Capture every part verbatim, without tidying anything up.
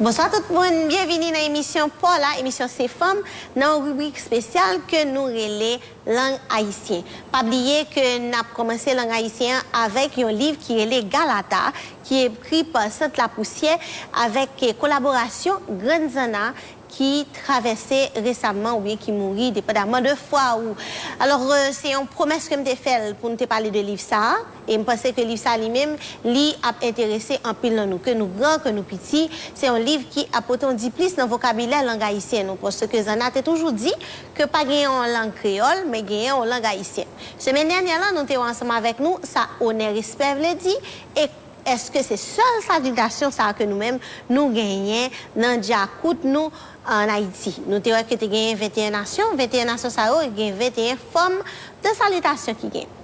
Bonswa tout moun, byenvini nan emisyon Paw la, emisyon Se Fanm, nan yon ribrik espesyal ke nou rele Lang Ayisyen. Pa bliye ke n ap kòmanse lang ayisyen an avèk yon liv ki rele Galata, ki ekri pa Sant Lapousyè avèk kolaborasyon Grann Zanna ki travèse resamman oubyen ki mouri, depandaman de fwa ou. Alò, euh, se yon pwomès ke m te fè l pou n te pale de liv sa a. E m panse ke liv sa li menm, li ap enterese anpil nan nou, ke nou gran, ke nou piti. Se yon liv ki ap pote yon diplis nan vokabilè lang ayisyen nou, paske Zanna te toujou di ke pa gen yon lang kreyòl, men gen yon lang ayisyen. Semèn dènyè la, nou te wè ansanm avèk nou sa onè, respè vle di, e èske se sèl salitasyon sa a ke nou menm nou genyen nan djakout nou ann Ayiti? Nou te wè ke te genyen venteyen nasyon, venteyen nasyon sa yo, gen venteyen fòm de salitasyon ki gen.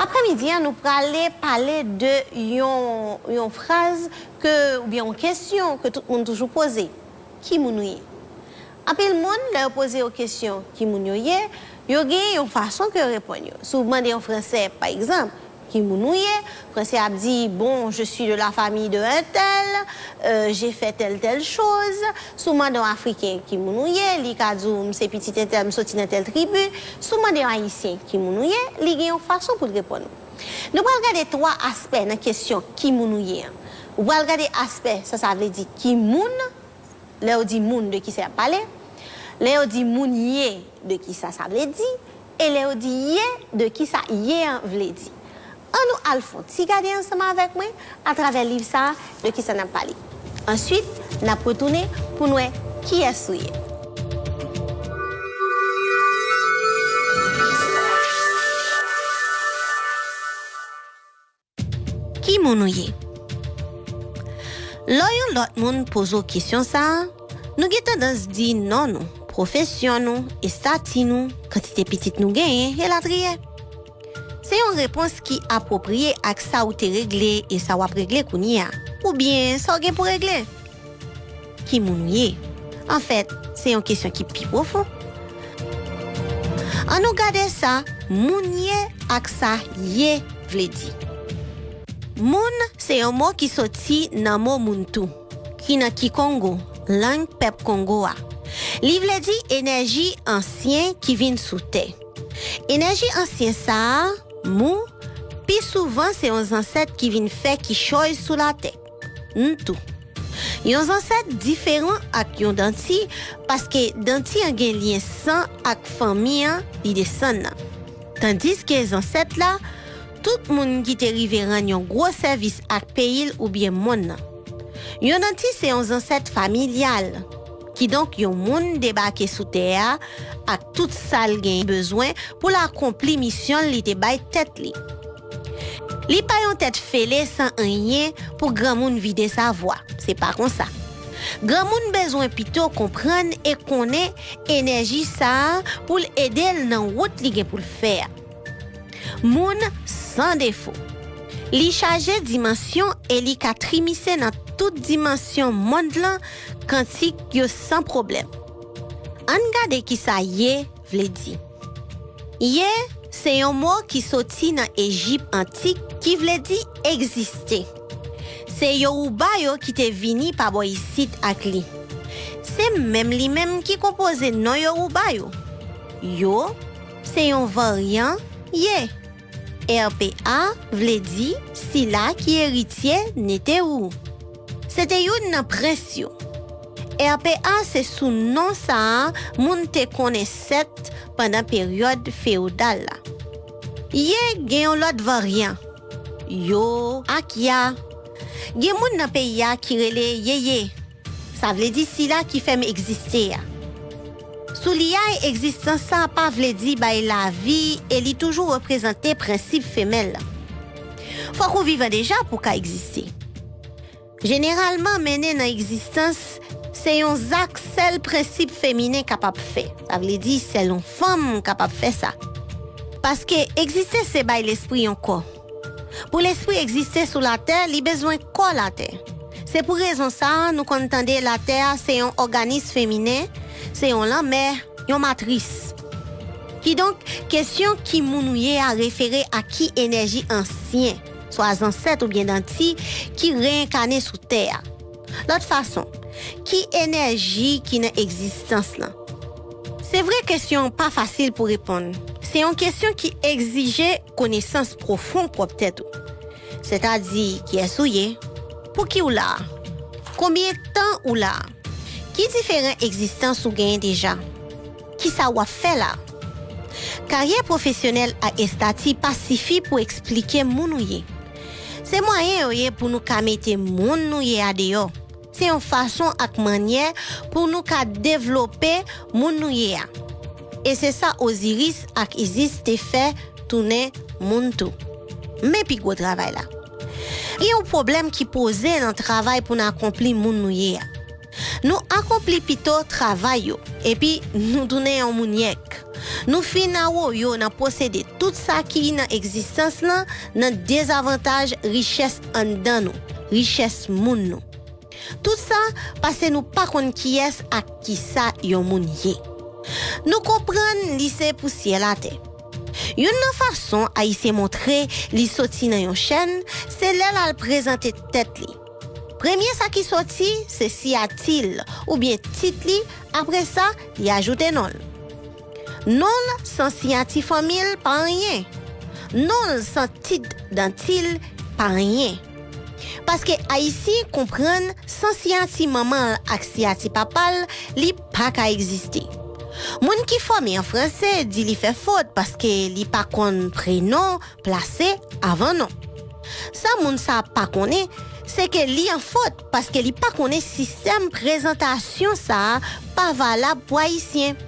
Aprèmidi a, nou prale pale de yon, yon fraz ke, oubyen yon kesyon ke tout moun toujou poze. Ki moun ou ye? Anpil moun, lè yo poze yo kesyon, ki moun yo ye, yo gen yon fason ke yo reponn yo. Si w mande yon Fransè, pa egzanp, ki moun ou ye, Fransè ap di, bon, je suis de la famille de un tel, euh, j'ai fait telle, telle chose. Si w mande yon Afriken, ki moun ou ye, li ka di w, m se pitit entèl, m soti nan tèl tribi. Si w mande yon Ayisyen, ki moun ou ye, li gen yon fason pou l reponn ou. Nou pral gade twa aspè nan kesyon ki moun ou ye an. Ou pral gade aspè sa sa vle di ki moun, lè yo di moun, de ki sa y ap pale, lè yo di moun ye, de ki sa sa vle di, e lè yo di ye, de ki sa ye an vle di. An nou al fè yon ti gade ansanm avèk mwen atravè liv sa a de ki sa n ap pale. Answit, n ap retounen pou n wè kiyès ou ye. Ki moun ou ye? Lè yon lòt moun poze w kesyon sa a, nou gen tandans di non nou, pwofesyon nou, estati nou, kantite pitit nou genyen, elatriye. Se yon repons ki apwopriye ak sa w te regle e sa w ap regle kounye a, oubyen sa w gen pou regle. Ki moun ou ye? Anfèt, se yon kesyon ki pi pwofon. An nou gade sa moun ye ak sa ye vle di. Moun se yon mo ki soti nan mo Muntu, ki nan Kikongo, lang pèp Kongo a. Li vle di enèji ansyen ki vin sou tè. Enèji ansyen sa a, Mu, pi souvan se yon zansèt ki vin fè kichòy sou latè. Ntu. Yon zansèt diferan ak yon danti, paske danti an gen lyen san ak fanmi an li desann nan. Tandiske zansèt la, tout moun ki te rive rann yon gwo sèvis ak peyi l oubyen monn nan. Yon danti se yon zansèt familyal. Kidonk, yon moun debake sou tè a ak tout sa l gen bezwen pou l akonpli misyon l li te bay tèt li. Li pa yon tèt fele san anyen pou granmoun vide sa vwa. Se pa konsa. Granmoun bezwen pito konprann e konnen enèji sa a pou l ede l nan wout li gen pou l fè a. Moun san defo. Li chaje dimansyon e li ka trimise nan tout dimansyon mond lan, kantik yo san pwoblèm. Ann gade kisa ye vle di. Ye se yon mo ki soti nan Ejip antik ki vle di egziste. Se Yoruba yo ki te vini pa bò isit ak li. Se menm li menm ki konpoze non Yoruba yo. Yo se yon varyan ye. R P A vle di sila ki eritye Netewu. Se te youn nan prens yo. R P A se sou non sa a moun te konnen Sèt pandan peryòd fewodal la. Ye gen yon lòt varyan. Yo ak ya. Gen moun nan peyi a ki rele Yeye. Sa vle di sila ki fè m egziste a. Sou li a, egzistans sa pa vle di bay lavi e li toujou reprezante prensip femèl la. Fòk ou vivan deja pou w ka egziste. Jeneralman, mennen nan egzistans se yon zak sèl prensip feminen kapab fè. Sa vle di sèl yon fanm kapab fè sa. Paske egziste se bay lespri yon kò. Pou lespri egziste sou latè, li bezwen kò latè. Se pou rezon sa a, nou konn tande latè a se yon òganis feminen, se yon lanmè, yon matris. Kidonk, kesyon ki moun ou ye a refere a ki enèji ansyen, swa zansèt oubyen danti, ki reyènkane sou tè a. Lòt fason, Ki enèji ki nan egzistans lan? Se vre kesyon an pa fasil pou reponn. Se yon kesyon ki egzije konesans pwofon pwòp tèt ou. Sètadi, kiyès ou ye? Pouki w la a? Konbyen tan ou la a? Ki diferan egzistans ou genyen deja? Kisa w ap fè la a? Karyè pwofesyonèl ak estati pa sifi pou eksplike moun ou ye. Se mwayen yo ye pou nou ka mete moun nou ye a deyò. Se yon fason ak mannyè pou nou ka devlope moun nou ye a. E se sa Oziris ak Izis te fè, tounen moun tou. Men pi gwo travay la. Gen yon pwoblèm ki poze nan travay pou n akonpli moun nou ye a. Nou akonpli pito travay yo, epi nou tounen yon moun yèk. Nou fin awoyo nan posede tout sa ki nan egzistans lan nan dezavantaj richès anndan nou, richès moun nou. Tout sa paske nou pa konn kiyès ak kisa yon moun ye. Nou konprann li se pousyè latè. Youn nan fason Ayisyen montre li soti nan yon chèn, se lè l al prezante tèt li. Premye sa ki soti, se siyati l, oubyen tit li, apre sa, li ajoute non l. Non l san siyati fanmi l pa anyen. Non l san tit danti l pa anyen. Paske Ayisyen konprann san siyati manman l ak siyati papa l, li pa ka egziste. Moun ki fòme an franse di li fè fot paske li pa konn prenon plase avan non. Sa moun sa a pa konnen, se ke li an fot paske li pa konnen sistèm prezantasyon sa a pa valab pou Ayisyen.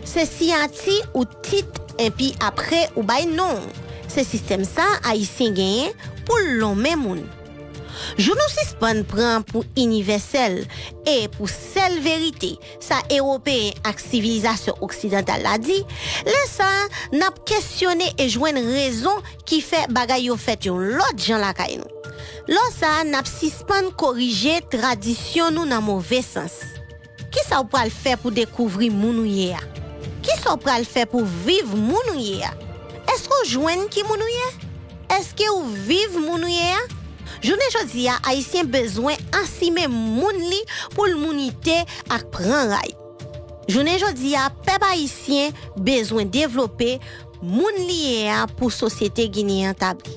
Se siyati ou tit enpi apre ou bay non w. Se sistèm sa a Ayisyen genyen pou l lonmen moun. Jou nou sispann pran pou inivèsèl e pou sèl verite sa Ewopeyen ak sivilizasyon oksidantal la di, lè sa a, n ap kesyone e jwenn rezon ki fè bagay yo fèt yon lòt jan lakay nou. Lò sa a, n ap sispann korije tradisyon nou nan move sans. Kisa w pral fè pou dekouvri moun ou ye a? Kisa w pral fè pou viv moun ou ye a? Èske w jwenn ki moun ou ye? Èske w viv moun ou ye a? Jounen jodi a, Ayisyen bezwen asime moun li pou l mounite ak pran ray. Jounen jodi a, pèp ayisyen bezwen devlope moun li ye a pou sosyete gineyen an tabli.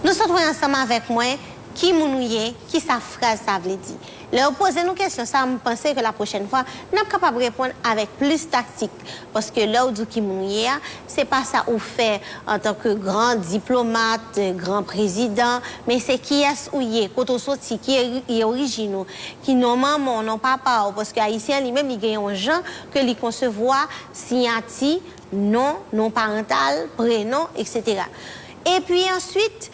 Nou sot wè ansanm avèk mwen ki moun ou ye, kisa fraz sa vle di. Lè yo poze nou kesyon sa, m panse ke la pwochèn fwa, n ap kapab reponn avèk plis taktik. Paske lè w di w ki moun ou ye a, se pa sa ou fè antanke gran diplomat, gran prezidan, men se kiyès ou ye, kote w soti, ki e- e orijin ou, ki non manman w, non papa w, paske Ayisyen an li menm li gen yon jan ke li konsevwa siyati, non, non parantal, prenon, etsetera. Epi answit,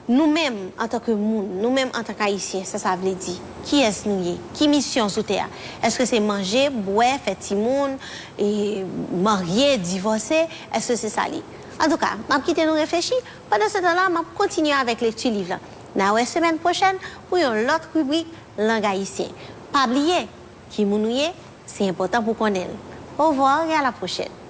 nou menm, antanke moun, nou menm antanke Ayisyen, sa sa vle di? Kiyès nou ye? Ki misyon sou tè a? Èske se manje, bwè, fè timoun, e, marye, divòse? Èske se sa l ye? Antouka, m ap kite nou reflechi. Pandan se tan la, m ap kontinye avèk lekti liv la. N a wè semèn pwochèn pou yon lòt ribrik Lang Ayisyen. Pa bliye, ki moun ou ye, se enpòtan pou konnen l. Au revoir et à la prochaine.